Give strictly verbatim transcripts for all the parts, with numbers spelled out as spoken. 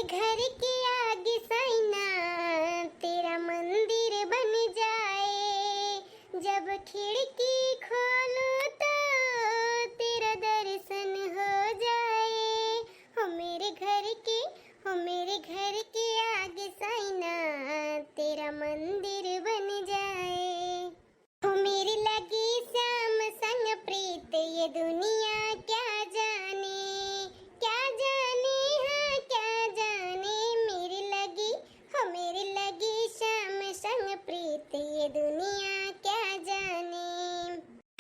घर के आगे साइना तेरा मंदिर बन जाए, जब खिड़की खोलूं तो तेरा दर्शन हो जाए। हो मेरे घर के, हो मेरे घर के आगे साइना तेरा मंदिर बन जाए। हो मेरे लगे श्याम संग प्रीत ये दुनिया क्या जाने, क्या जाने, हाँ क्या जाने। मेरे लगे, हो मेरे लगे श्याम संग प्रीत ये दुनिया क्या जाने।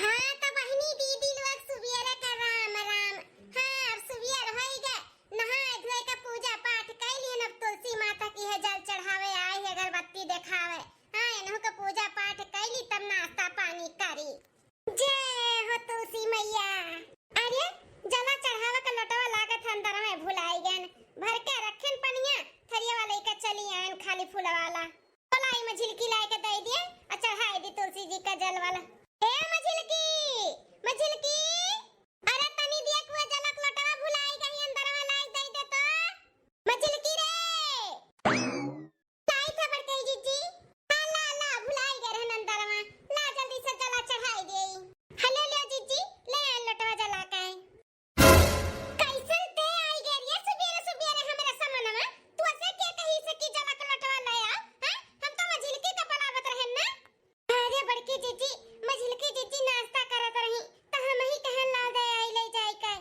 हाँ तो बहिनी दीदी लोग सुबेरे का राम राम। हाँ अब सुबेर होई गए, नहाए धोए के पूजा पाठ कई लिहन। अब तुलसी माता किहे जल चढ़ावे आई है, अगरबत्ती देखावे। हाँ इनहू के पूजा पाठ कई ली तब नाश्ता पानी करी। जय हो तुलसी मैया। अरे जला चढ़ावे का लोटवा लागत है अंदर में भुलाई गन, भर के रखेन पनिया, थरिया वाला लेके चली आयन खाली फूल वाला। बोलाई मझिलकी लाए के दे दिए और चढ़ाई दी तुलसी जी का जल वाला। ए मझिलकी, मझिलकी। अरे तनी दिया कुआ जलक लोटवा भुलाई गई अंदरवा लाई दे दे तो। मझिलकी रे। लाई था बड़कई जीजी। ला ला ला भुलाई गए रहन अंदरवा। ला जल्दी से जला चढ़ाई दे। हेलो ले जीजी, ले आ लोटवा जला के। कैसन ते आई गए रे सुबेरे सुबेरे हमरे समनवा? तू ऐसे के कही से कि जलक लोटवा ले आ? हैं? हम तो मझिलकी का बुलावत रहन ना। अरे बड़की जीजी, मझिलकी जीजी नाश्ता करत रही, त हम ही कहन लाल दे आई ले जाए के।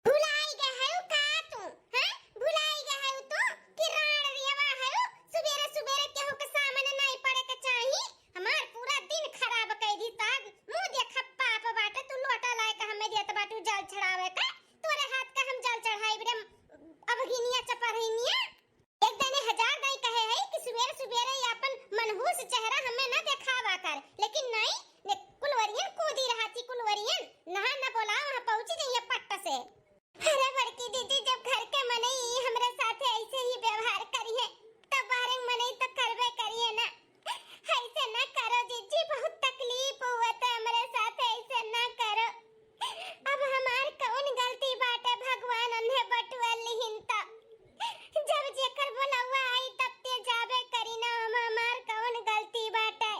भुलाई गए हउ का तू, हैं? भुलाई गए हउ तू कि राण रेवा हउ? सुबेरे सुबेरे केहू के सामने नाई पड़े के चाही। हमार पूरा दिन खराब कई दी ताग। मुँह देखा पाप बाटे, तू लोटा लाए के हमें देत बाटू जल चढ़ावे के। तोरे हाथ का हम जल चढ़ाई रे अबहिनिया चपरहिनिया। एक दने हजार दाई कहे है कि सुबेरे सुबेरे ये अपन मनहूस चेहरा हमें न देखावा कर, लेकिन नहीं, ने कुलवरियन कूदी रहा थी, कुलवरियन नहा न बोला वहाँ पहुँची जइए पट्ट से। अरे बड़की दीदी, जब घर के मनई हमरे साथे ऐसे ही व्यवहार करिए, तब बाहर के मनई तो करबे करिए ना। ऐसे ना करो जीजी, बहुत तकलीफ हुआ था हमरे साथे, ऐसे ना करो। अब हमार कौन गलती बाटे, भगवान उन्हें बटुआ लिहिन त। जब जेकर बोलौआ आई तब ते जाबे करी ना, हम हमार कौन गलती बाटे।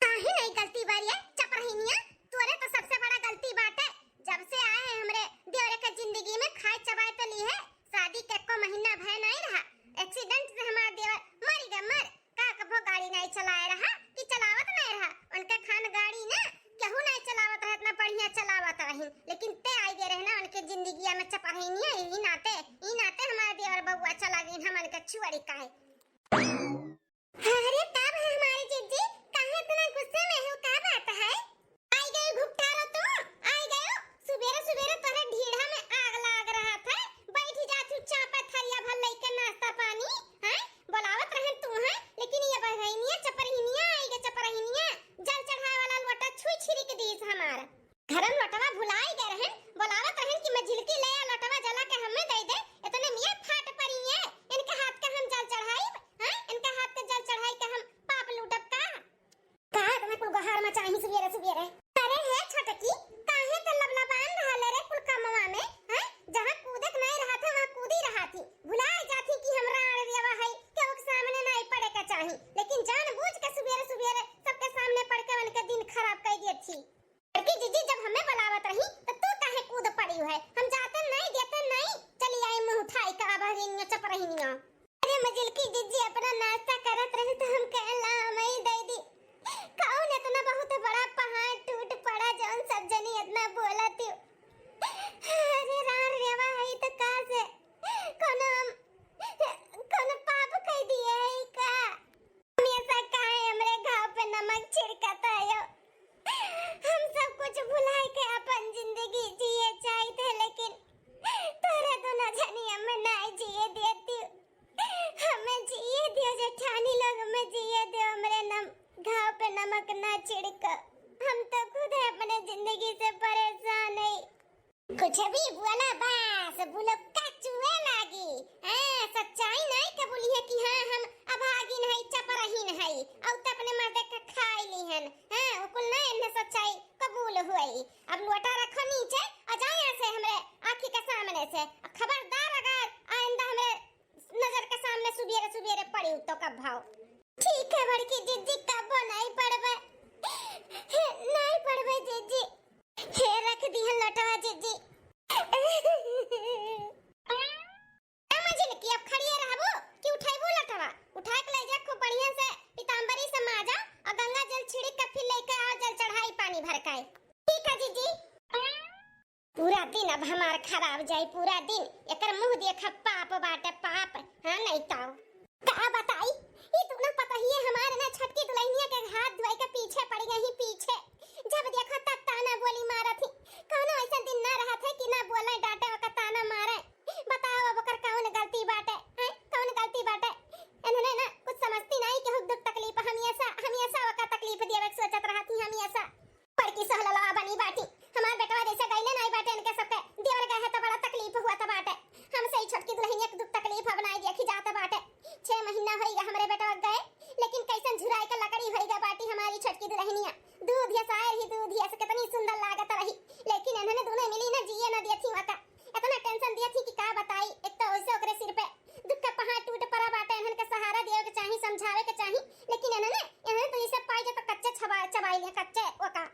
काहे नहीं गलती बारी है चपरहिनिया, तोरे तो सबसे बड़ा गलती बाटे। जब से आए हैं हमरे देवरे के जिंदगी में खाए चबाए तो ली है, शादी के एको महीना भय नहीं रहा, एक्सीडेंट से हमार देवर मरी गए, मर का कभो गाड़ी नहीं चलाए रहा कि चलावत नहीं रहा। उनके खान गाड़ी ना केहू नहीं चलावत रहे, इतना बढ़िया चलावत रही, लेकिन ते आई गए रहे ना उनके जिंदगिया में चपरहिनिया। ई नाते, ई नाते हमारे देवर बउआ चला गई हमन के छुअरी काहे। अरे तब है हमारे जीजी, काहे इतना गुस्से में हो, का बात है? आई गयो घुपटारो तू, आई गयो। सुबेरे सुबेरे तोरे ढीढ़ा में आग लाग रहा था, बैठ जा चुपचाप थरिया भर लेके नाश्ता पानी, हैं? बोलावत रहन तू, हैं? लेकिन ये बहनिया चपरहिनिया आई गे, चपरहिनिया जल चढ़ाए वाला लोटा छुई छिरिक दीस हमार। घरम लोटवा भुलाई गए रहन, बोलावत रहन कि मझिलकी ले आ लोटवा जला के हमें दे दे, इतने में ये फाट परी है, इनके हाथ के हम जल चढ़ाई, हैं? इनके हाथ के जल चढ़ाई के हम पाप लूटब का? का इतना कुल गोहार मचाही सुबेरे सुबेरे? अरे हे छोटकी, काहे त लबलबान रहले रे कुल कमवा में, हैं? जहाँ कूदे के नहीं रहा था, वहाँ कूदी रहा थी। भुला जाती कि हम राण रेवा है, केहू के सामने नहीं पड़े के चाही। लेकिन जानबूझ के सुबेरे सुबेरे सबके सामने पड़ के उनके दिन खराब कर दिए थी। बड़की जीजी जब हमें बुलावत रही, तो तू काहे कूद पड़ी है? हम जाते नहीं, देते नहीं, चली आई मुँह उठाई का बहनिया चपरहिनिया। अरे मझिलकी जीजी अपना नाश्ता करत रही तो हम कहला हमई दे दी। कौन इतना बहुत बड़ा पहाड़ टूट पड़ा जौन सब जनी इतना बोलत हो? अरे राण रेवा है तो का से? कोनो हम, कोनो पाप कह दिए है का? हमेशा काहे हमरे घाव पे नमक छिड़कत हो? हम सब कुछ भुलाए के अपन जिंदगी जिए चाहित है, लेकिन तोरे दोनों जनी हमें नहीं जिए देती। हमें जिए दियो जेठानी लोग, हमें जिए दियो, हमरे नम-, घाव पे नमक ना छिड़को। हम तो खुद है अपने जिंदगी से परेशान है। कुछ भी बोला बस, बोलो कचुए लागी। हाँ, सच्चाई नहीं कबूली है कि हाँ हम अभागिन है, चपरहीन है, और तो अपने मर्दे का खाई ली हन। हाँ, वो कुल ना इन्हें सच्चाई कबूल हुई। अब लोटा रखो नीचे और जाओ यहाँ से हमरे आँखी के सामने से। और खबरदार अगर आइंदा हमरे नजर के तो कब भाव। ठीक है बड़की जिज्जी, कबो नाई पड़बे, नाई पड़बे जिज्जी। हे रख दिहन लोटवा जिज्जी। ए मझिलकी, अब खड़िए रहबू कि उठैबू लोटवा? उठा के ले जा, खूब बढ़िया से पीताम्बरी से माजा और गंगा जल छिड़क के फिर लेके आओ, जल चढ़ाई पानी भर के। ठीक है जिज्जी। पूरा दिन अब हमार खराब जाई, पूरा दिन। एकर मुंह देखा पाप बाटे, पाप। हाँ, नहीं तो का बताई, ई दुनो पतोहिए हमार ना छोटकी दुलहिनिया के हाथ धोए के पीछे पड़ गई, पीछे। जब देखा तब ताना बोली मारत ही। कौनो ऐसा दिन ना रहत है कि ना बोले डांटे, ओकर ताना मारे। बताओ अब ओकर कौन गलती बाटे, हैं? कौन गलती बाटे? इन्हने ना कुछ समझती नहीं कि दुख तकलीफ हमेशा, हमेशा ओकर तकलीफ देवे के सोचत रहत ही, हमेशा। बड़की सहललवा बनी बाटी, हमार बेटवा जैसे गइले नाई बाटे, इनके सबके देवल गए है तो बड़ा तकलीफ हुआ था बाटे। हमसे ही छोटकी दुलहिनिया के दुख तकलीफ अब नाई देखी जात बाटे। छह महीना होइगा हमरे बेटवा गए, लेकिन कैसन झुराए के लकड़ी होइगा बाटी हमारी छोटकी दुलहिनिया। दूध यस आए रही, दूध यस कितनी सुंदर लागत रही, लेकिन इन्हने दुनो मिली ना जिए ना देती वका। इतना टेंशन देती कि का बताई। एक तो वैसे ओकरे सिर पे दुख का पहाड़ टूट पड़ा बाटे, इन्हन के सहारा देवे के चाही, समझावे के चाही, लेकिन इन्हने, इन्हने तो ये सब पाई जो तो कच्चे छबा-, चबाई ले, कच्चे ओका।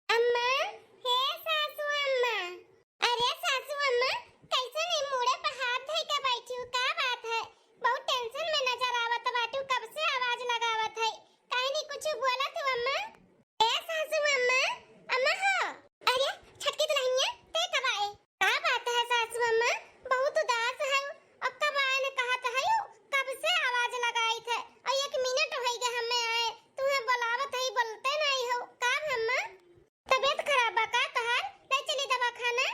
अम्मा, हे सासू अम्मा। अरे सासू अम्मा, कैसन ई मूड़े पे हाथ धइ के बैठी हूँ, का बात है? बहुत टेंशन में नजर आवत बाटू, कब से आवाज लगावत है, काहे नहीं कुछ बोलत हो अम्मा? ए सासू अम्मा, अम्मा हो। अरे छोटकी दुलहिनिया, ते कब आए? का बात है सासू अम्मा, बहुत उदास है, अब कब आए न कहत है, कब से आवाज लगाई थे, और एक मिनट होई गए हमें आए, तुम्हें बुलावत है, बोलते नहीं हो, का अम्मा? तबीयत खराब बा का तोहार? ले चली दवाखाना।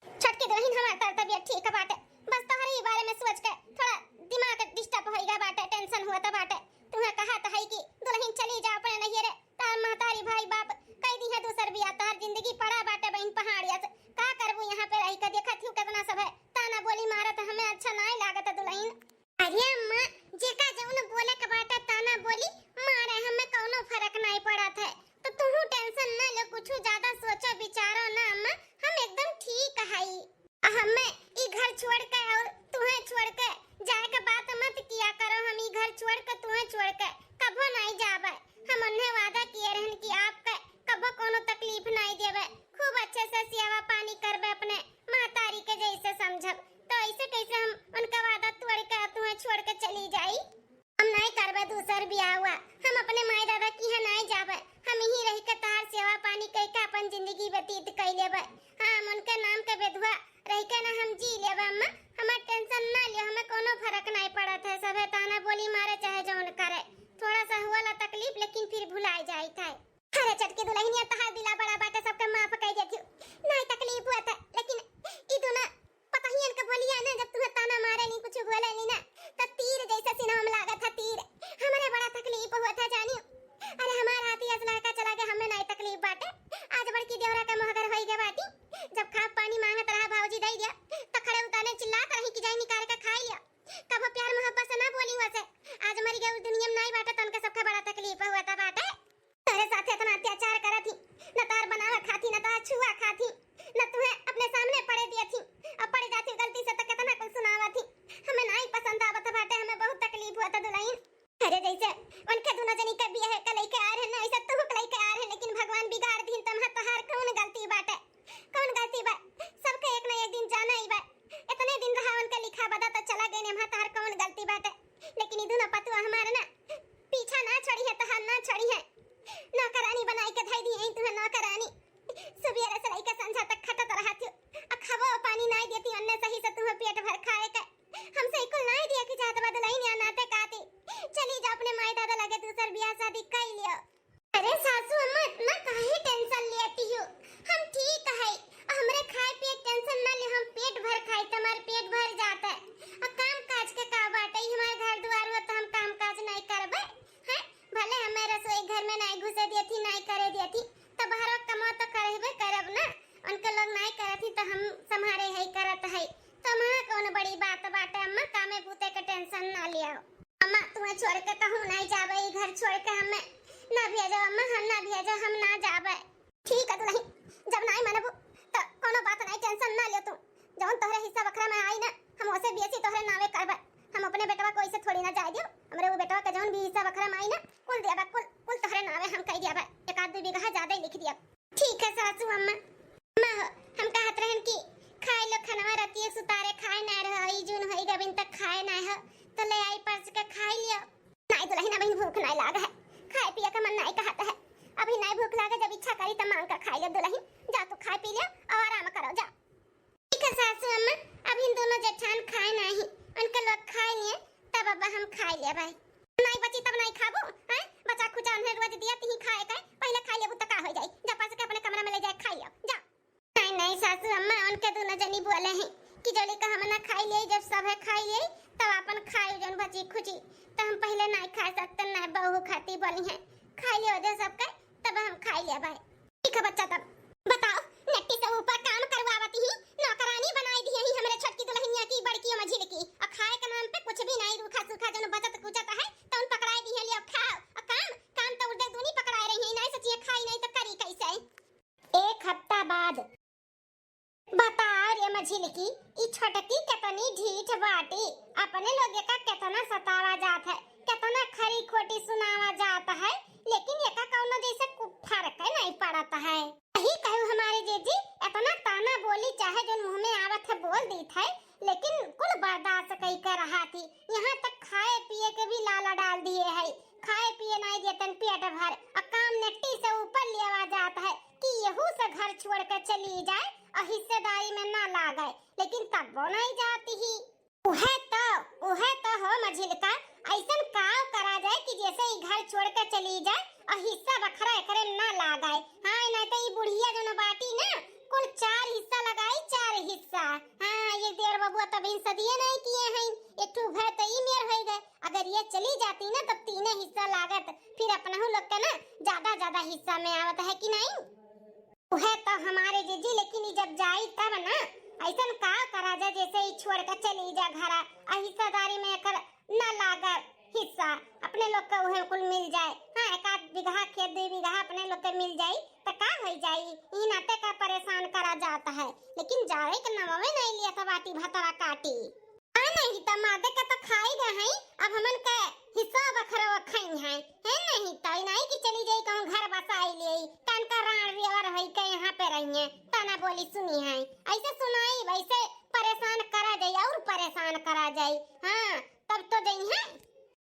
छोटकी दुलहिन, हमार तर तबीयत ठीक बाटे, बस तोहरे ही बारे में सोच के थोड़ा दिमाग डिस्टर्ब होई गया बाटे, टेंशन हुआ था बाटे। तुम्हें कहा तो है कि दुलहिन चली जा अपने नैहरे, तार महतारी भाई बाप कई दी है दूसर बियाह, तोहर जिंदगी पड़ा बाटे बहिन पहाड़िया से। का करबू यहाँ पे रही के? देखत हूँ कितना सब है ताना बोली मारत, हमें अच्छा नाई लागत दुलहिन। अरे अम्मा, जेका जौन बोले के बाटे ताना बोली मारे, हमें कौनो फर्क नाई पड़त है। तो तुहू टेंशन ना लो, कुछ ज्यादा सोचो विचारो ना अम्मा, हम एकदम ठीक हई। हमें ई घर छोड़ के और तुहें छोड़ के जाए के बात मत किया करो। हम ई घर छोड़ के, तुहें छोड़ के कबो नाई जाबे। हम उन्हें वादा किए रहन कि आपके कबो कोनो तकलीफ नाई देबे, खूब अच्छे से सेवा पानी करबे, अपने महतारी के जैसे समझब। तो ऐसे कैसे हम उनका वादा तोड़ के तुहें छोड़ के चली जाई? हम नाई करबे दूसर बियाह हुआ, हम अपने माई दादा की यहाँ नाई जाबे, हम यहीं रह के तहार सेवा पानी कई के अपन जिंदगी व्यतीत कई लेबे। हाँ, हम उनके नाम के बेधुआ रह के ना हम जी लेबे अम्मा, हमार टेंशन ना लियो, हमें कोनो फर्क नाई पड़त है। सभे ताना बोली मारे चाहे जौन करे, थोड़ा सा हुआ ला तकलीफ लेकिन फिर भुलाई जाइत है। अरे छोटकी दुलहिनिया, तहार दिला बड़ा बाटे, सबके माफ कई देती हूँ, नाई तकलीफ हुआ था, लेकिन ई दुनो पतहियन के बोलिया ना, जब तुम्हें ताना मारे ली, कुछ बोले ली ना, तो तीर जैसे सीना में लागत है, तीर। हमरे बड़ा तकलीफ हुआ था जानियो। अरे हमार हाथी असला का चला गया, हमें नाई तकलीफ बाटे। आज बड़की देवरा का मोहगर होई गए बाटी, जब खाब पानी मांगत रहा भाऊजी दे दिया, तो खड़े उताने चिल्लात रही कि जाई निकाल के खाई लिया। कबो प्यार मोहब्बत से ना बोली हुआ से, आज मरी गए उस दुनिया में नाई बाटे, तनके सबके बड़ा तकलीफ हुआ था बाटे। तोहरे साथे इतना अत्याचार करत ही, न तोहर बनावा खाती, न तोहर छुआ खाती, न तुम्हें अपने सामने पड़े दिया थी, अब पड़ जाती गलती से तो कितना कुल सुनावा थी। हमें नाई पसंद आवत बाटे, हमें बहुत तकलीफ हुआ था दुलहिन। अरे जैसे उनके दोनों जनी के बियाह के लेके आ रहे ना, ऐसे तू के लेके आ रहे, लेकिन भगवान बिगाड़ दीन। तम्हा तोहार कौन गलती बाटे, कौन गलती बा? सबके एक ना एक दिन जाना ही बा। इतने दिन रहा उनके लिखा बदा तो चला गए, एम्हा तोहार कौन गलती बाटे? लेकिन ई दोनों पतुआ हमारे ना पीछा ना छोड़ी है, तोहार ना छोड़ी है। नौकरानी बनाई के धई दी है तुम्हें नौकरानी। सुबेरे से लेके संझा तक खटत रहत हो, आ खाबो पानी नाई देती, अन्ने सही से तुम्हें पेट भर खाए के। हमसे कुल नाई दिया कि जात बा दुलहिन या नाते काती। चली जाओ अपने माई दादा लगे, दूसर बियाह शादी कई लियो। अरे सासू अम्मा, इतना काहे टेंशन लेती हो? हम ठीक है, हमरे खाए पिए टेंशन ना ले, हम पेट भर खाई, तुम्हारे पेट भर जाता है। और काम काज के का बाटे, ई हमारे घर दुआर हो तो हम काम काज नहीं करबे, हैं? भले हमें रसोई घर में नहीं घुसे देती, नहीं करे देती, तो बाहर कमा तो करबे करब ना। उनके लोग नहीं करत ही तो हम संभारे है, करत है, तो हमारा कौन बड़ी बात बाटे अम्मा, कामे बूते के टेंशन ना लियो। अम्मा, तुम्हें छोड़ के कहूँ नहीं जाबे, ई घर छोड़ के हमें ना भेजो अम्मा, हम ना भेजो, हम ना जाबे। ठीक है दुलहिन, जब नहीं मनबू तो कोनो बात नहीं, टेंशन ना लियो तू। जौन तोहरे हिस्सा बखरा में आई ना, हम ओसे बेसी तोहरे नावे करबे। हम अपने बेटवा को ऐसे थोड़ी ना जाए कमाई ना, कुल दिया बा, कुल, कुल तोहरे नावे हम कह दिया बा, एक आध दो बीघा ज्यादा ही लिख दिया। ठीक है सासू अम्मा। अम्मा हो, हम कहत रहन कि खाई लो खनवा, रतिये सुतारे खाए ना रहो, ई जून होई गबिन तक खाए ना हो, तो ले आई परस के खाई लियो। नाई दुलहिन, अबहिन भूख नाई लाग है, खाए पिए का मन नाई कहत है। अबहिन नाई भूख लागे, जब इच्छा करी तब मांग कर खाई ले दुलहिन। जा तू खाए पी ले और आराम करो, जा। ठीक है सासू अम्मा, अबहिन दोनों जेठान खाए नाही, उनके लोग खाए लिए, तब अब हम खाए ले भाई। नाई बची तब नाई खाबू, हैं? बचा खुचा उन्हें रोज दिया तिही खाए का, पहले खाए लेबू तो का हो जाई? जा परस के अपने कमरा में ले जाए खाई लियो, जा। नहीं, नहीं सासू अम्मा, उनके दोनों जनी बोले हैं कि जौले का हम ना खाई लिए, जब सब है खाई लिए, तब अपन खाई जौन बची खुची। तो हम पहले नहीं खा सकते, नहीं बहू खाती बोली है, खाई लियो दे सबके, तब हम खाई लिया भाई। ठीक है बच्चा, तब बताओ, नेटी से ऊपर काम करवावती ही, नौकरानी बनाई दी ही हमरे छोटकी दुलहिनिया की, बड़की मझिल की, और खाए के नाम पे कुछ भी नहीं, रूखा सूखा जौन बचत कुचत है, तो उन पकड़ाई दी है, लियो खाओ, और काम, काम तो उर्दे दूनी पकड़ाए रही है, नहीं सोचिए खाई नहीं तो करी कैसे। एक हफ्ता बाद। बताओ रे मझिलकी, ई छोटकी केतनी ढीठ बाटी, अपने लोग एका केतना सतावा जात है, केतना खरी खोटी सुनावा जात है, लेकिन एका कौनो जैसे कु-, फर्क नहीं पड़त है। यही कहू हमारे जीजी, एतना ताना बोली चाहे जौन मुँह में आवत है बोल दीत है, लेकिन कुल बर्दाश्त कई के रहा थी। यहाँ तक खाए पिए के भी लाला डाल दिए है, खाए पिए नाई देतन पेट भर, और काम नेटी से ऊपर लेवा जात है कि यहू से घर छोड़ के चली जाए और हिस्सेदारी में ना लागे, लेकिन तब वो नहीं जाती ही। उहे तो, उहे तो हो मझिलका, ऐसन काव करा जाए कि जैसे ई घर छोड़ के चली जाए और हिस्सा बखरा एकरे ना लागे। हाँ, नहीं तो ई बुढ़िया जौन बाटी ना, कुल चार हिस्सा लगाई, चार हिस्सा। हाँ, ये देवर बबुआ तब इन सदिये नहीं किए हैं, एक ठो घर तो ई मेर होई गए, अगर ये चली जाती ना, तब तीने हिस्सा लागत, फिर अपनहू लोग के ना ज्यादा, ज्यादा हिस्सा में आवत है कि नहीं? उहे तो हमारे जीजी, लेकिन ई जब जाई तब ना, ऐसन का करा जा, जैसे ई छोड़ के चली जा घरा, आ हिस्सेदारी में एकर ना लागे हिस्सा, अपने लोग के उहे कुल मिल जाए। हाँ, एक आध बीघा खेत, दो बीघा अपने लोग के मिल जाई, तो का होई जाई? ई नाते का परेशान करा जात है, लेकिन जाए के नमवे नहीं लिया था बाटी भतरा काटी। आ नहीं त मादे के त खाई गए हैं, अब हमन के हिस्सा बखरा खाई हैं, है नहीं त ई नहीं कि चली जाई कहूँ घर बसाई ले, तन का राण रियवर होई के यहाँ पे रहिए, ताना बोली सुनी है, ऐसे सुनाई, वैसे परेशान करा जाई और परेशान करा जाई। हाँ, तब तो जई है।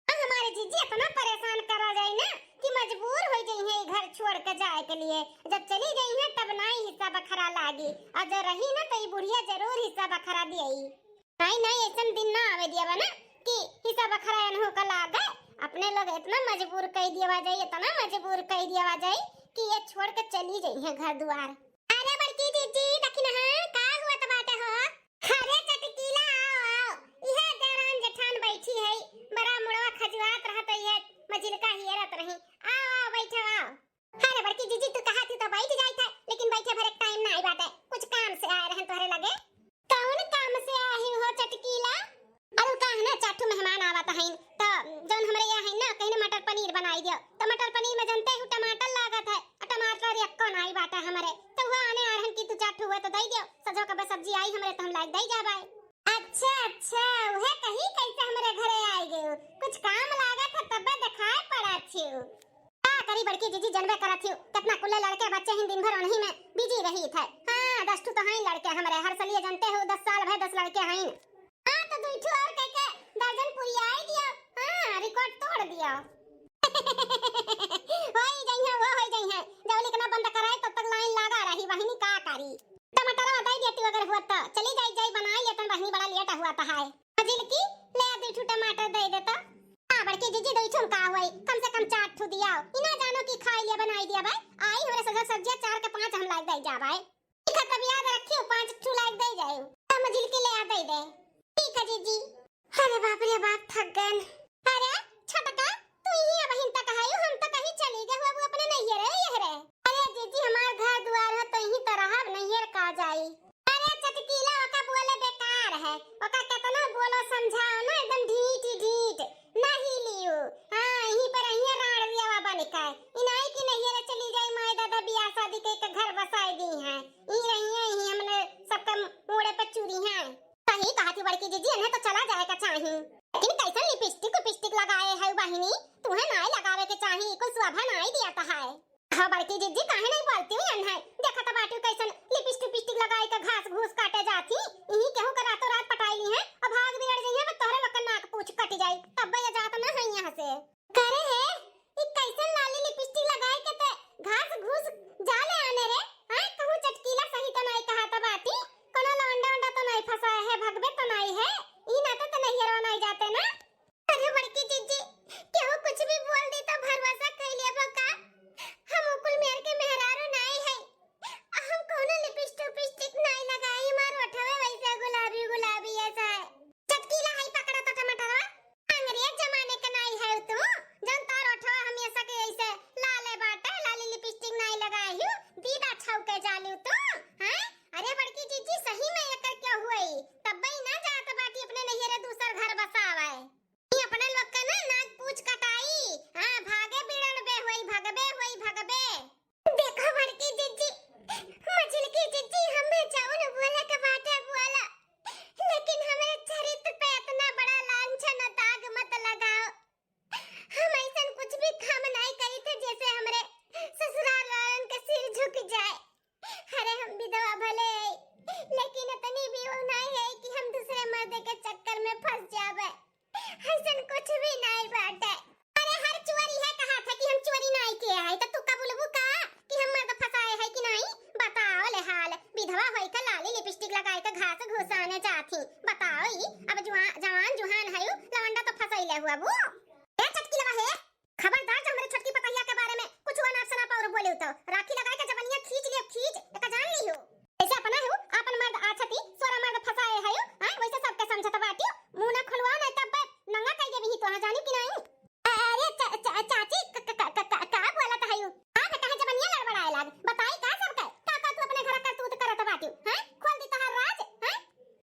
अब हमारे जीजी इतना परेशान करा जाई ना कि मजबूर हो जाई है घर छोड़ के जाए के लिए। जब चली गई है तब ना ही हिस्सा बखरा लागी, और जो रही ना तो ई बुढ़िया जरूर हिस्सा बखरा दियई। नहीं, नहीं, ऐसन दिन ना आवे दिया बा ना कि हिस्सा बखरा एनहू का लागे। अपने लोग इतना मजबूर कई दिया जाई, इतना मजबूर कई दिया जाई कि ये छोड़ के चली जाई है घर दुआर। अरे बड़की जीजी, दखिनहा, का हुआ त बाटे हो? अरे चटकीला, आओ, आओ। इहे देवरान जेठान बैठी है, बड़ा मुड़वा खजुआत रहत है, इहे मझिलका हियरत रही। आओ, आओ, बैठो, आओ। अरे बड़की जीजी, तू कहा थी तो बैठ जाई था, लेकिन बैठे भरे टाइम ना आई बाटे, कुछ काम से आए रहन तोहरे लगे। कौन काम से आई हो चटकीला? अरे का है ना, चार ठो मेहमान आवत हईन, त जौन हमरे यहाँ है ना, कहीं ना मटर पनीर बनाई दियो। त मटर पनीर में जानते हो टमाटर लागत है, और टमाटर यक्को नाई बाटा हमरे, त हुआ आने आ रहन की तू चार ठो हुआ तो दई दियो, सजो कबे सब्जी आई हमरे तो हम लाग दई जाबाई। अच्छा, अच्छा, उहे कही कैसे हमरे घरे आई गयो, कुछ काम लागत है तबे दिखाए पड़ा थियो। का करी बड़की जीजी, जनबे करत हियो, कितना कुल्ले लड़के बच्चे ही दिन भर उन्हीं में बिजी रही थे। हाँ, दस ठू तो हैं लड़के हमरे, हर सलिए जानते हो, दस साल भर दस लड़के हैं। हाँ, तो दुई ठू और कह के दर्जन पुरियाई दियो। हाँ, रिकॉर्ड तोड़ दियो। होई जाई है, वो होई जाई है। जब लिखना बंद कराए, तब तक लाइन लगा रही, बहिनी का करी? टमाटरवा दे देती अगर हुआ तो। चली जाई, जाई बनाई लेतन बहिनी, बड़ा लेट हुआ तो है। मझिलकी, ले आ, दुई ठू टमाटर दे दे तो। हाँ, बड़की जीजी, दुई ठू में का होई? कम से कम चार ठू दियाओ। ई ना जानो कि खाई लिया, बनाई दिया भाई। आई हमरे सजो सब्जिया चार के पाँच हम लाग दे जा भाई। ठीक है, तब याद रखियो, पाँच ठू लाग दे जाए। हाँ, मझिलकी, ले आ, दे दे। ठीक है जीजी। अरे बाप रे बाप, थक गए। अरे छोटका, तू ही अब हिन तक आयु, हम तो कहीं चली गए हो, अब अपने नैहर है, यह रे। अरे जीजी, हमार घर दुआर है तो यहीं तो रहब, नैहर का जाई। अरे चटकीला, ओका बोले बेकार है, ओका केतनो बोलो समझाओ ना, एकदम ढीठ ही ढीठ, ना हिलियो। हाँ, यहीं पर रहिए राणवियावा बन के। इनाई की नैहर चली जाई, माई दादा बियाह शादी के, के घर बसाई दी हैं। ई रहिए, ई हमने सबका मूड़े पे चूरी हैं। सही कहा थी बड़की जीजी, इन्हें तो चला जाए का चाही। इन कैसन लिपस्टिक उपिस्टिक लगाए है बहिनी? तुहे नाई लगावे के चाही, कुल शोभा नाई दियत है। हाँ बड़की जिज्जी, काहे नहीं बोलती हूँ अन है? देखत बाटू कैसन लिपस्टिक उपिस्टिक लगाए के घास घूस काटे जाती। इही केहू के रातों रात पटाई ली है, अब भाग बिगड़ जाइए, अब तोहरे लोग के नाक पूछ कट जाई, तब ये जात ना है यहाँ से। करे है, ई कैसन लाली लिपस्टिक लगाए के ते घास घूस जाले आने रे? हाँ, कहूँ चटकीला सही तो नहीं कहा तो बाटी, कोनो लौंडा उंडा तो नहीं फंसाए है, भगबे तो नहीं है, ई नाते तो नहीं हरवा नहीं जाते ना। अरे बड़की जिज्जी, केहू कुछ भी बोल दी तो भरोसा कर लेबो का? हम उकुल मेर के मेहरारू नाई है। हम कोनो लिपस्टिक उपिस्टिक नाई लगाई, मार ओठवे वैसे गुलाबी गुलाबी ऐसा है। चटकीला है पकड़ा तो टमाटरवा। अंग्रेज जमाने के नाई है तू, जौन तार ओठवा हमेशा के ऐसे लाले बाटे, लाली लिपस्टिक नाई लगाई हूँ, दीदा छौके जालू तू, हैं? अरे बड़की जिज्जी, सही में एकर क्या हुई? तब्बे ही ना जात बाटी अपने नैहरे दूसर घर बसावे। ई अपने लोग के ना नाक पूछ कटाई। हाँ, भागे बिड़न बे होई, भगबे होई, भगबे। देखो बड़की जिज्जी, मझिलकी जिज्जी, हमें जौन बोले के बाटे बोला, लेकिन हमरे चरित्र पे इतना बड़ा लांछन और दाग मत लगाओ। हम ऐसन कुछ भी काम नहीं करी थे, जैसे हमरे ससुराल वालन के सिर झुक जाए। अरे हम विधवा भले है, लेकिन इतनी भी वो नहीं है कि हम दूसरे मर्द के चक्कर में फंस जावे। ऐसन कुछ भी नहीं बाटे। अरे हर चोरी है कहा था कि हम चोरी नहीं किए है, तो तू का बोलबू का कि हम मर्द फंसाए है कि नहीं? बताओ ले हाल, विधवा होई के लाली लिपस्टिक लगाए के घास घुसाने जाती। बताओ ई, अब जुआ-, जवान जुहान है, लवंडा तो फंसैले हुआ बू। ए चटकीलवा हे, खबरदार जो हमरे छोटकी पतहिया के बारे में कुछ अनाप शनाप और बोले तो राखी लगाए के जबनिया खींच लियो, खींच, एका जान ली हो। जैसे अपना हो, आपन मर्द आछती, सोरा मर्द फंसाए है, हैं, वैसे सबके समझत बाटी। मुंह ना खुलवा, नहीं तब नंगा कह देबी ही तो, हाँ, जानी कि नहीं? अरे चा-, चा-, चाची, क-, क-, क-, क-, क-, का बोलत है यू? का बेटा है जबनिया लड़बड़ाए लाग? बताई का सबके? का, का तू अपने घर करतूत करत बाटी, हैं? खोल दी तोहार राज, हैं?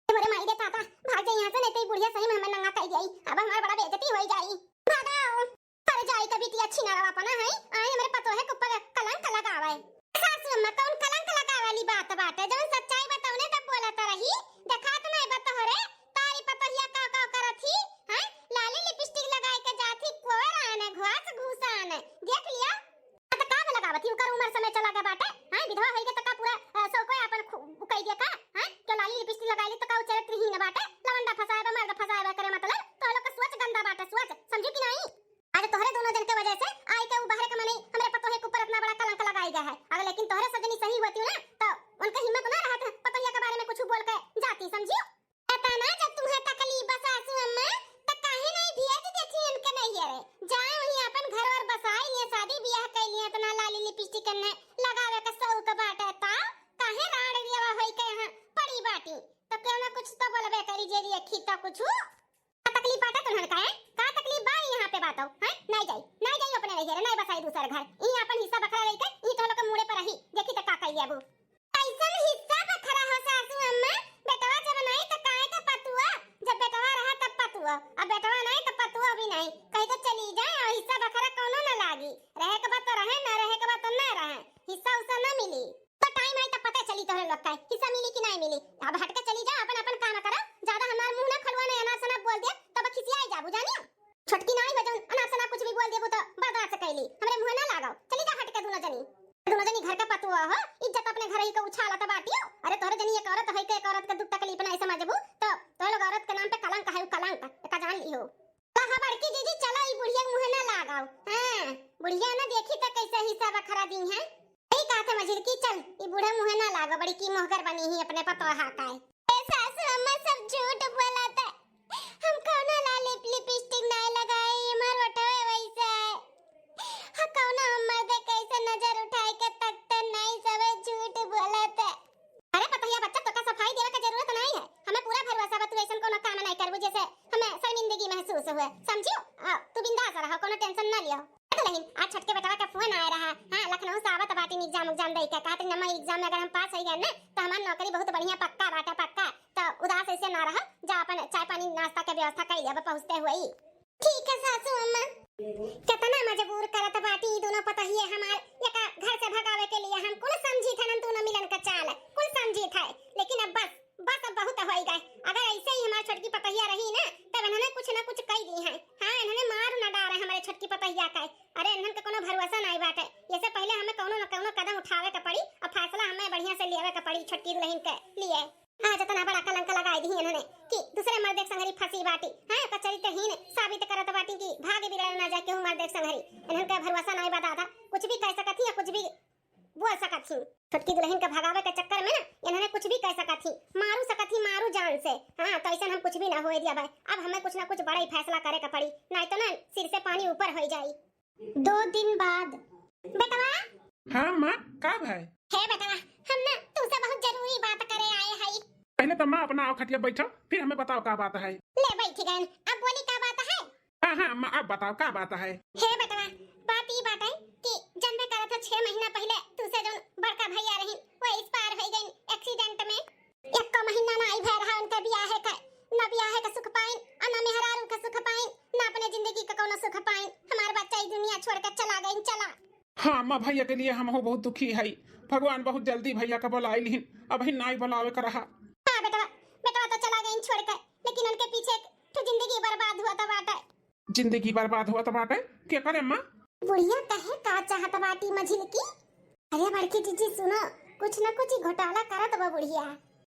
ए मोरे माई रे ताता, भाग जाई यहाँ से, नहीं तो ई बुढ़िया सही में हमें नंगा कह जाई। अब हमार बड़ा बेइज्जती होई जाई। भागो। अरे जाई त बिटिया छिनारा अपना है, आए हमरे पतोहे के ऊपर कलंक लगावे। सासू अम्मा, कौन कलंक लगावे वाली बात बाटे? जौन सच्चाई बा तौने तब बोलत रही, देखात नहीं बा तोहरे? तारी पतोहिया का का करत ही, हैं? लाली लिपस्टिक लगाए के जात ही, कोवर आने, घास घूस आने, देख लिया। हाँ, त का में लगावत ही? ओकर उमर समय चला गया बाटे, हैं? विधवा होई के त का पूरा, अ, सौ कोई आपन खु-, उकाई दिया का, हैं? क्यों लाली लिपस्टिक लगाई ली त का उ चरित्रहीन बाटे? लवंडा फंसाए बा, मर्द फंसाए बा, करे मतलब, तो लोग का सोच गंदा बाटे, सोच, समझी कि नहीं? आज तोहरे दोनों जन के वजह से आई के उ बहरे के मनई हमरे पतोहे के ऊपर इतना बड़ा कलंक लगाई गया है। अगर लेकिन तोहरे सजनी सही होती ना, तो उनके हिम्मत ना रहत पतोहिया के बारे में कुछ बोल के जाती, समझी? पता ना जब तुम्हें तकलीफ बा सासू अम्मा, त काहे नहीं भेज देती इनके नैहरे? जाए वहीं अपन घर और बसाई लिए, शादी ब्याह कर लिए, इतना लाली लिपस्टिक ने लगावे का शौक बाटे, ता काहे राड़ रियवा होई के यहाँ पड़ी बाटी? तो क्यों ना कुछ तो बोलबे करी, जे देखी तो कुछ। का तकलीफ बाटे तुन्हन का, हैं? का तकलीफ बा यहाँ पे बातो, हैं? नहीं जाई, नहीं जाई अपने नैहरे, नहीं बसाई दूसर घर। ई अपन हिस्सा बखरा लेके ई तो लोग के मुड़े पर रही, देखी तो का कही अबू। कैसन हिस्सा बखरा हो सासू अम्मा? बेटवा जब नहीं तो काहे के पतुआ? जब बेटवा रहा तब पतुआ, अब बेटवा नहीं तो पतुआ भी नहीं। कहीं तो चली जाए और हिस्सा बखरा कौनो ना लागी। रहे के बात तो रहे, ना रहे के बात तो ना रहे, हिस्सा उस्सा ना मिली। तो टाइम आई तब पता चली तोहरे लोग का हिस्सा मिली कि नहीं मिली। अब हट के चली जाओ, अपन अपन काम करो, ज्यादा हमार मुंह ना खुलवा, नहीं अनाप शनाप बोल दिया तब खिसियाई जाबू जानियो। छोटकी नाई बा जौन अनाप शनाप कुछ भी बोल देबू तो बर्दाश्त कैली, हमरे मुंह ना लागो, चली जा हट के दोनों जनी। दोनों जनी घर का पतुआ हो, इज्जत अपने घर ही के उछालत बाटियो। अरे तोहरे जनी एक औरत है के एक औरत के दुख तकलीफ नहीं समझबू तो तोहरे लोग औरत के नाम पे कलंक है, उ कलंक, एका जान लिहो। कहा बड़की जीजी चलो ई बुढ़िया के मुंह ना लागो। हाँ, बुढ़िया ना देखी तो कैसे हिस्सा बखरा दी है। यही कहा थे मझिलकी चल ई बूढ़ा मुंह ना लागो, बड़ी की मोहगर बनी ही अपने पतोहा का है। ए सासू अम्मा सब झूठ बोलत है। हम कौनो लाली लिपस्टिक नहीं लगाई, हमार ओठवे वैसे है। हाँ, कौनो हम मर्दे कैसे नजर उठाए के तकते नहीं, सबे झूठ बोलत है। अरे पतोहिया बच्चा, तोका सफाई देवे के जरूरत नहीं है, हमें पूरा भरोसा बा तू ऐसन कोनो काम नहीं करबू जैसे हमें शर्मिंदगी महसूस हुए, समझियो? आ, तू बिंदास रहो, कोनो टेंशन ना लियो। दुल्हन, आज छोटके बेटवा के फोन आए रहा। हाँ, लखनऊ से आवत बाटिन एग्जाम उग्जाम दे के। कहत रही, "अम्मा, एग्जाम में अगर हम पास हो गए ना, तो हमार नौकरी बहुत बढ़िया पक्का बाटे, पक्का। तो उदास ऐसे ना रह, जा अपन चाय पानी नाश्ता के व्यवस्था कर लिया, अब पहुँचते हुए ही।" ठीक है सासू अम्मा। कितना मजबूर करत बाटी ई दोनों पतोहिए हमार, एका घर से भगावे के लिए। हम कुल समझी थे ना दोनों मिलन का चाल, कुल समझी थे, लेकिन अब बस, बस अब बहुत हो गए। अगर ऐसे ही हमार छोटकी पतोहिया रही ना, तब इन्होंने कुछ ना कुछ हैं। हाँ, इन्हने मार न डारे हमरे छोटकी पतहिया का। अरे, इन्हन के कोनो भरोसा नाई बाटे। ये से पहिले हमें कौनो न कौनो कदम उठावे के पड़ी और फैसला हमें बढ़िया से लेवे के पड़ी छोटकी दुलहिन के लिए। आज इतना बड़ा कलंक लगाई दी इन्हने कि दूसरे मर्दे के संगरी फंसी बाटी। हाँ, ओकर चरित्रहीन साबित करत बाटी कि भाग बिगड़ल ना जाए केहू मर्दे के संगरी। इन्हन के भरोसा नाई बा दादा, कुछ भी कह सकत ही या कुछ भी बोल सकत ही। छोटकी दुलहिन के भगावे के चक्कर में ना इन्हने कुछ भी कह सकत ही, मारू सकत ही, मारू जान से। हाँ, तो ऐसन हम कुछ भी ना होए दिया भाई। अब हमें कुछ ना कुछ बड़ा ही फैसला करे के पड़ी, नाई तो ना सिर से पानी ऊपर होई जाई। दो दिन बाद। बेटवा। हाँ माँ, का भाई? हे बेटवा, हम ना तुमसे बहुत जरूरी बात करे आए हई। पहले तो माँ अपना आओ खटिया बैठो, फिर हमें बताओ का बात है। ले बैठ गए, अब बोली का बात है? हाँ हाँ माँ, अब बताओ का बात है? हे बेटवा, बात ई बाटे कि जनबे करत हो, छह महीना पहले तुमसे जौन बड़का भैया रही, वो एक्सपायर हो गई एक्सीडेंट में। एको महीना ना आई भय रहा उनके बियाहे के, ना बियाहे के सुख पाइन, आ ना मेहरारू के सुख पाइन, ना अपने जिंदगी के कौनो सुख पाइन। हमार बच्चा ई दुनिया छोड़ के चला गई, चला। हाँ माँ, भैया के लिए हम हो बहुत दुखी है। भगवान बहुत जल्दी भैया का बुलाई लिहिन, अबहिन नाई बुलावे का रहा। हाँ बेटवा, बेटवा तो चला गई छोड़ के, लेकिन उनके पीछे एक ठो जिंदगी बर्बाद हुआ था बाटे। जिंदगी बर्बाद हुआ तो बाटे? के करे माँ? बुढ़िया कहे का चाहत बाटी मझिलकी? अरे बड़की जीजी सुनो, कुछ न कुछ घोटाला करत बा बुढ़िया।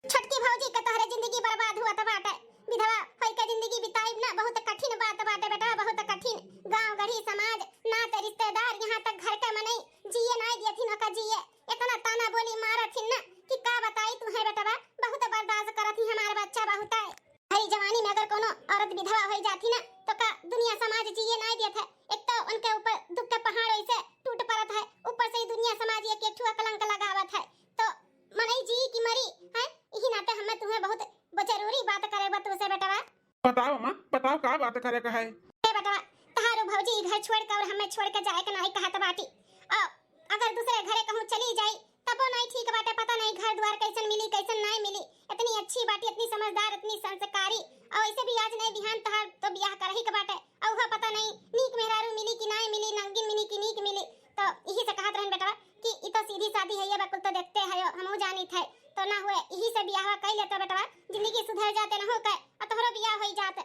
छोटकी भौजी के तोहरे जिंदगी बर्बाद हुआ तो बाटे। विधवा होई के जिंदगी बिताई ना, बहुत कठिन बात बाटे बेटा, बहुत कठिन। गांव गढ़ी समाज, नाते रिश्तेदार, यहाँ तक घर के मनई जिए नाई दियथिन ओका जिए। इतना ताना बोली मारथिन ना कि का बताई तुहे बेटवा, बहुत बर्दाश्त करत ही हमार बच्चा बहुत है। भरी जवानी में अगर कोनो औरत विधवा होई जाती ना, तो का दुनिया समाज जिए नाई देत है। एक तो उनके ऊपर दुख के पहाड़ वैसे टूट पड़त है, ऊपर से ही दुनिया समाज एक एक ठुआ कलंक लगावत है। तो मनई जी की मरी है, यही नाते हमें तुम्हें बहुत जरूरी बात करे बा तुमसे बेटवा। बताओ माँ, बताओ का बात करे का है? ए बेटवा, तहारू भौजी ई घर छोड़ के और हमें छोड़ के जाए के नाई कहत बाटी। और अगर दूसरे घरे कहूँ चली जाई, तबो नाई ठीक बाटे, पता नाई घर द्वार कैसन मिली, कैसन नाई मिली। इतनी अच्छी बाटी, इतनी समझदार, इतनी संस्कारी, और वैसे भी आज नाई बिहान तहार तो बियाह करही के बाटे, और वह पता नाई नीक मेहरारू मिली कि नाई मिली, नंगिन मिली कि नीक मिली। तो यही से कहत रहन बेटवा कि ई तो सीधी सादी है, ये बकुल तो देखते है, हमहू जानित है, तो ना हुए यही से बियाह कई लेते बेटवा, जिंदगी सुधर जाते न हो के, और तोहरो बियाह होई जात।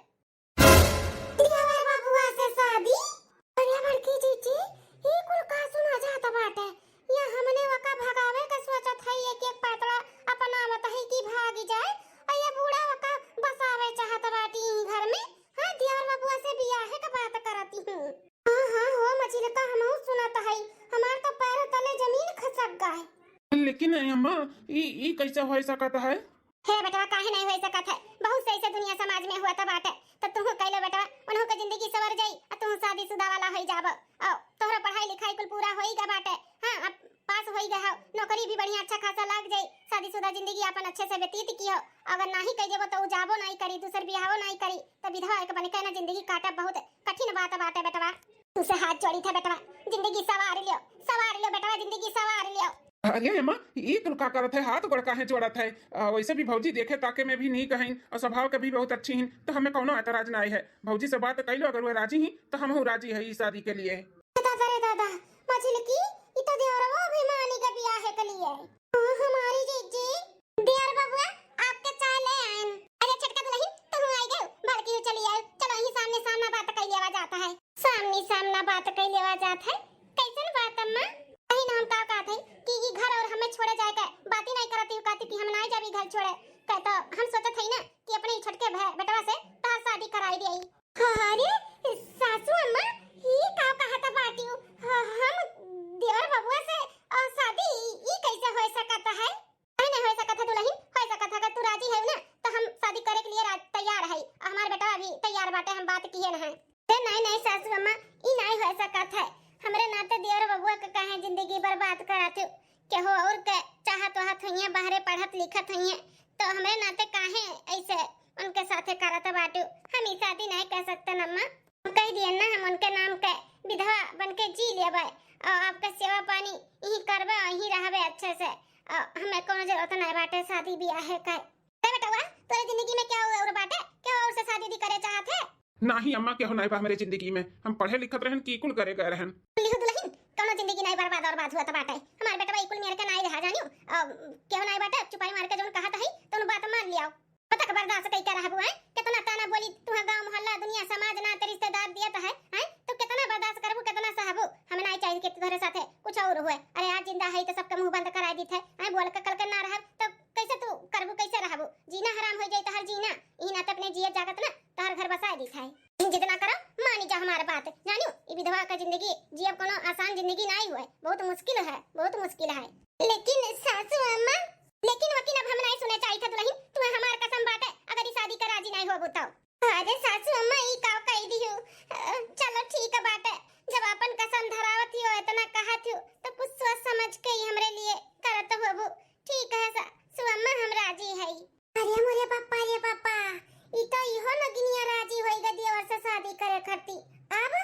देवर बबुआ से शादी? अरे बड़की जीजी, ई कुल का सुना जात बाटे? या हमने वका भगावे के सोचत हई, एक एक पैतरा अपनावत हई कि भाग जाए, और ये बूढ़ा वका बसावे चाहत बाटी ई घर में। हाँ, देवर बबुआ से बियाहे के बात करती हूँ। हाँ हाँ हो मझिलका, हमहू सुनत हई, हमार तो पैर तले जमीन खसक गए। लेकिन अम्मा, ई ई कैसे हो सकत है? हे बेटवा, काहे नहीं हो सकत है? बहुत से ऐसे दुनिया समाज में हुआ तो बाटे, तो तुहू कह लो बेटवा, उन्हों के जिंदगी सवर जाई, आ तुहू शादीशुदा वाला होई जाबो। और तोहरो पढ़ाई लिखाई कुल पूरा होई गा बाटे, हाँ, अब पास होई गा हो, नौकरी भी बढ़िया अच्छा खासा लग जाई, शादीशुदा जिंदगी अपन अच्छे से व्यतीत कियो। अगर नाही कह देबो तो उ जाबो नहीं करी, दूसर बियाहो नहीं करी, तो विधवा एक बन के ना जिंदगी काटब बहुत कठिन बात बाटे बेटवा। तुसे हाथ जोड़ी था बेटवा, जिंदगी सवार लियो, सवार लियो बेटवा, जिंदगी सवार लियो। अरे अम्मा, ई कुल का करत है? हाथ गोड़ काहे जोड़त है? आ, वैसे भी भौजी देखे ताके में भी नीक हईन और स्वभाव के भी बहुत अच्छी हईन, तो हमें कौनो एतराज ना है। भौजी से बात कर लो, अगर वो राजी ही तो हमहू राजी है ई शादी के लिए। दादा रे दादा, मझिलकी, ई तो देवरवा भी मानी के बियाहे के लिए। हाँ, हमारी जीजी। देवर बबुआ, आपके चाय ले आएन। अरे छोटका दुलहिन, तू आई गयो, बड़की चली आयो। चलो यही सामने सामना बात कर लेवा जाता है। सामने सामना बात कर लेवा जात है। कैसन बात अम्मा? कहीं ना हम का कहत है कि ई घर और हमें छोड़े जाए के बात ही नहीं करती हूँ, कहती कि हम नहीं जाबी घर छोड़े। कह तो हम सोचत है ना कि अपने ही छोटके भे-, बेटवा से तहार शादी कराई दिया। अरे सासू अम्मा, ई का कहत बाटियो? ह-, हम देवर बबुआ से, अ, शादी ई कैसे हो सकत है? काहे नहीं हो सकत है दुलहिन? हो सकत है, अगर तू राजी है ना तो हम शादी करे के लिए रा-, तैयार है। हमार बेटा अभी तैयार बाटे, हम बात किए न है। अरे नहीं नहीं सासू अम्मा, ई नहीं हो सकत है। हमरे नाते देवर बबुआ के काहे जिंदगी बर्बाद कराते हो? केहू और के चाहत वाहत होइहें, बाहरे पढ़त लिखत होइहें, तो हमरे नाते काहे ऐसे उनके साथे करत बाटू? हम ई शादी नहीं कर सकते अम्मा। हम कह दिए ना, हम उनके नाम के विधवा बन के जी लेबे और आपके सेवा पानी यहीं करबे और यहीं रहबे अच्छे से। और हमें कोनो जरूरत नहीं बाटे शादी ब्याह के। अरे बेटवा, तोरे जिंदगी में केहू और बाटे? केहू और से शादी उदी करे चाहत है? नाही अम्मा, केहू नाई बा हमरे जिंदगी में। हम पढ़े लिखत रहन कि कुल करे गए रहन। लिहू दुलहिन, कौनो जिंदगी नाई बर्बाद और बात हुआ त बाटे। हमार बेटवा ई कुल मेर के नाई रहा जानियो। अब केहू नाई बाटे, चुपाई मार के जौन कहत हई, तौन बात मान लियाओ। कतक बर्दाश्त कई के रहबू, हैं? कितना ताना बोली तुहे गांव मोहल्ला, दुनिया समाज ना तेरी तो हुए, अरे आज जिंदा है तो सबके मुंह बंद कराई दीत है। आए बोल के कल के ना रहब तो कैसे तू करबू, कैसे रहबू? जीना हराम हो जाई तहर जीना। ई नाते अपने जियत जागत ना तहर घर बसाए दीत है। जितना करो मानी जा हमार बात, जानियो ई विधवा का जिंदगी जियब कोनो आसान जिंदगी नाई हुए, बहुत मुश्किल है, बहुत मुश्किल है। लेकिन सासू अम्मा, लेकिन वकिन अब हम नहीं सुने चाहित है दुल्हन, तुम्हें हमार कसम बाटे, अगर ई शादी का राजी नहीं होबू तो। अरे सासू अम्मा, ई का कह दियो? अ, चलो ठीक बाटे, जब अपन कसम धरावत हो, इतना कहत हो, तो कुछ सोच समझ के ही हमरे लिए करत होबू। ठीक है सासू अम्मा, हम राजी है। अरे मोरे पापा, रे पापा, ई तो इहो नगिनिया राजी होई गा देवर से शादी करे खातिर। अब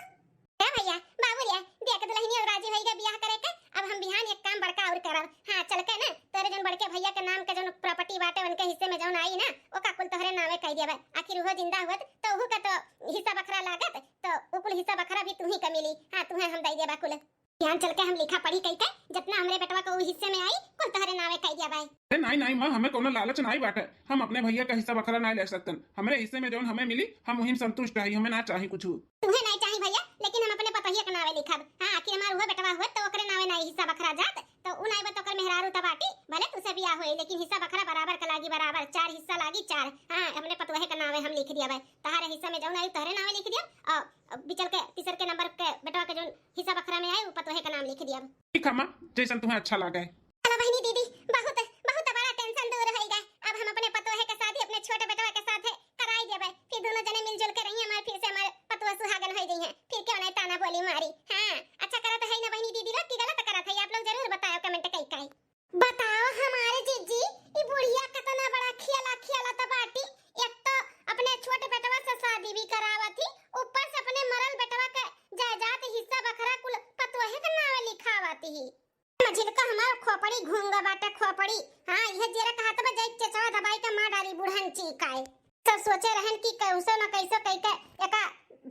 ए भैया, बाबू रे, देख दुल्हनिया राजी होई गा बियाह करे के। अब हम बिहान एक काम बड़का और करब। हाँ, चल के ना तोरे जौन बड़के भैया के नाम के जौन प्रॉपर्टी बाटे उनके हिस्से में जौन आई ना, ओका कुल तोहरे नावे कह देबे। आखिर उहो जिंदा हुअत तो उहू का तो हिस्सा बखरा लागत, तो उ कुल हिस्सा बखरा भी तू ही का मिली। हाँ, तुहे हम दे देबा कुल। बिहान चल के हम लिखा पढ़ी कई के जितना हमरे बेटवा के उ हिस्से में आई कुल तोहरे नावे कह देबे। ए, नाई, नाई माँ, हमें कोनो लालच नाई बाटे। हम अपने भैया का हिस्सा बखरा नाई ले सकतन। हमरे हिस्से में जौन हमें मिली, हम वहीं संतुष्ट रही, हमें ना चाही कुछ। तुहे नाई चाही भैया, लेकिन हम अपने पतोहिया के नावे लिखब। हाँ, आखिर हमार उहे बेटवा होत तो ओकरे नावे नाई हिस्सा बखरा जात, तो उ नाई बा तो ओकर मेहरारू त बाटी, भले तुसे बियाह होई, लेकिन हिस्सा बखरा बराबर का लागी, बराबर चार हिस्सा लागी, चार। हाँ, अपने पतोहे के नावे हम लिख दिया भाई, तहारे हिस्सा में जौन आई तोहरे नावे लिख दिया, और बिचल के तीसर के नंबर के बेटवा के जौन हिस्सा बखरा में आई उ पतोहे के नाम लिख दिया। ठीक है माँ, जैसन तुम्हें अच्छा लगे। चलो बहिनी दीदी, बहुत, बहुत बड़ा टेंशन दूर होई गए। अब हम अपने पतोहे के शादी अपने छोटे बेटवा के साथ कराई देबे, फिर दोनों जने मिलजुल के रही, हमारे फिर से हमारे पतोह सुहागन हो जाई हैं, फिर क्यों नहीं ताना बोली मारी। हाँ, अच्छा करत है ना बहिनी दीदी लोग कि गलत करत है, आप लोग जरूर बताओ कमेंट कई कई। बताओ हमारे जीजी, ई बुढ़िया कितना बड़ा खेला खेलत बाटी। एक तो अपने छोट बेटवा से शादी भी करावत ही, ऊपर से अपने मरल बेटवा के जायदाद हिस्सा बखरा कुल पतोहे के नावे लिखावत ही। मझिलका हमार खोपड़ी घूंगा बाटे खोपड़ी। हाँ, यह जेरा कहत बा जाई चचवा दबाई के मार डाली बुढ़न चीकाए। सब सोचे रहन कि कैसो न कैसो कई के एका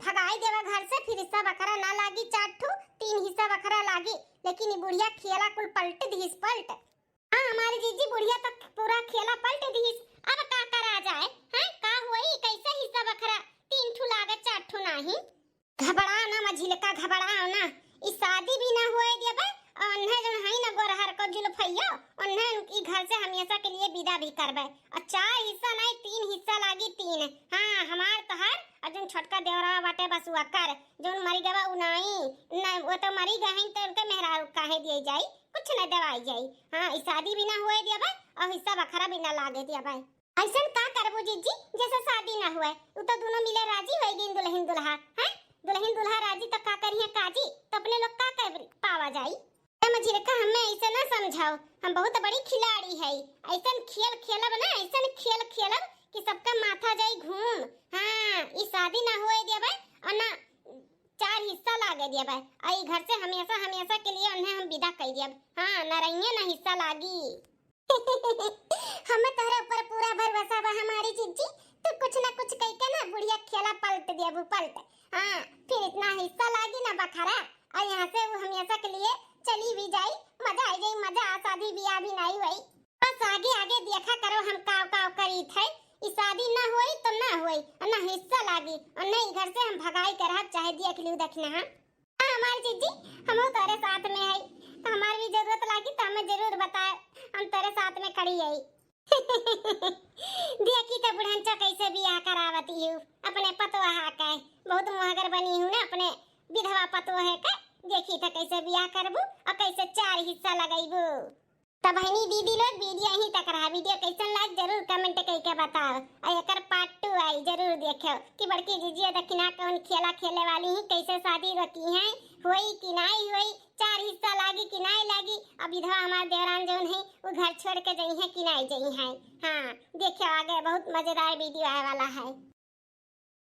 भगाई देवा घर से, फिर हिस्सा बखरा ना लागी चार ठू, तीन हिस्सा बखरा लागी। लेकिन ई बुढ़िया खेला कुल पलट दिहिस पलट। हाँ, हमारी जीजी बुढ़िया तो पूरा खेला पलट दिहिस। अब का करा जाए? हैं, का होई? कैसे हिस्सा बखरा तीन ठू लागे चार ठू नाही? घबराओ ना मझिलका, घबराओ ना। ई शादी भी ना होए देबे, और उन्हें जौन हई ना गोरहर को जुल्फैया, उन्हें ई घर से हमेशा के लिए विदा भी करबे। और चार हिस्सा नहीं, तीन हिस्सा लागी, तीन। हाँ, हमार तोहार और जौन छोटका देवरवा बाटे बसुआ कर, जौन मरी गवा उ नाई, न, वो तो मरी गए हैं तो उनके मेहरारू काहे दिए जाई, कुछ न देवाई जाई। हाँ, ई शादी भी ना होए देबे और हिस्सा बखरा भी ना लागे देबे। ऐसन का करबू जीजी, जैसे शादी ना हुए? उ तो दोनों मिले राजी होई गईन दुल्हन दुल्हा, हैं? दुल्हन दुल्हा राजी तो का करिहे काजी, तो अपने लोग का कर पावा जाई? ए मझिलका, हमें ऐसे ना समझाओ, हम बहुत बड़ी खिलाड़ी है। ऐसन खेल खेलब ना, ऐसन खेल खेलब कि सबका माथा जाई घूम। हाँ, ई शादी ना होए देबे और ना चार हिस्सा लागे देबे। और ई घर से हमेशा, हमेशा के लिए उन्हें हम विदा कर देब। हाँ, ना रहिए ना हिस्सा लागी। हमें तोहरे ऊपर पूरा भरोसा बा हमारी जीजी, तू कुछ ना कुछ कह के ना बुढ़िया खेला पलट देबू, पलट। हाँ, फिर इतना हिस्सा लागी ना बखरा, और यहाँ से वो हमेशा के लिए चली भी जाई, मजा आई जाई, मजा। आ शादी ब्याह भी नहीं हुई, बस आगे आगे देखा करो हम काव काव करीत है। ई शादी ना होई तो ना होई, और ना हिस्सा लागी, और ना ई घर से हम भगाई के रहब, चाहे देख लियो दखिना। हाँ, हमार जीजी, हमहू तोरे साथ में है, तो हमार भी जरूरत लागी तो हमें जरूर बताए, हम तोरे साथ में खड़ी है। देखी तो बुढ़नचा कैसे बियाह करावती हूँ अपने पतोहा के, बहुत मोहगर बनी हूँ ना अपने विधवा पतोहे के। देखी तो कैसे बियाह करबू और कैसे चार हिस्सा लगैबू। तो बहनी दीदी लोग, वीडियो यहीं तक रहा। वीडियो कैसन लाग जरूर कमेंट करके बताओ, और एकर पार्ट टू आई जरूर देखो कि बड़की जीजिया दखिना कौन खेला खेले वाली ही, कैसे शादी रोकी है, होई कि नाई होई, चार हिस्सा लागी कि नाई लागी, अब विधवा हमार देवरान जौन है वो घर छोड़ के जई है कि नाई जई है। हाँ, देखो आगे बहुत मजेदार वीडियो आए वाला है।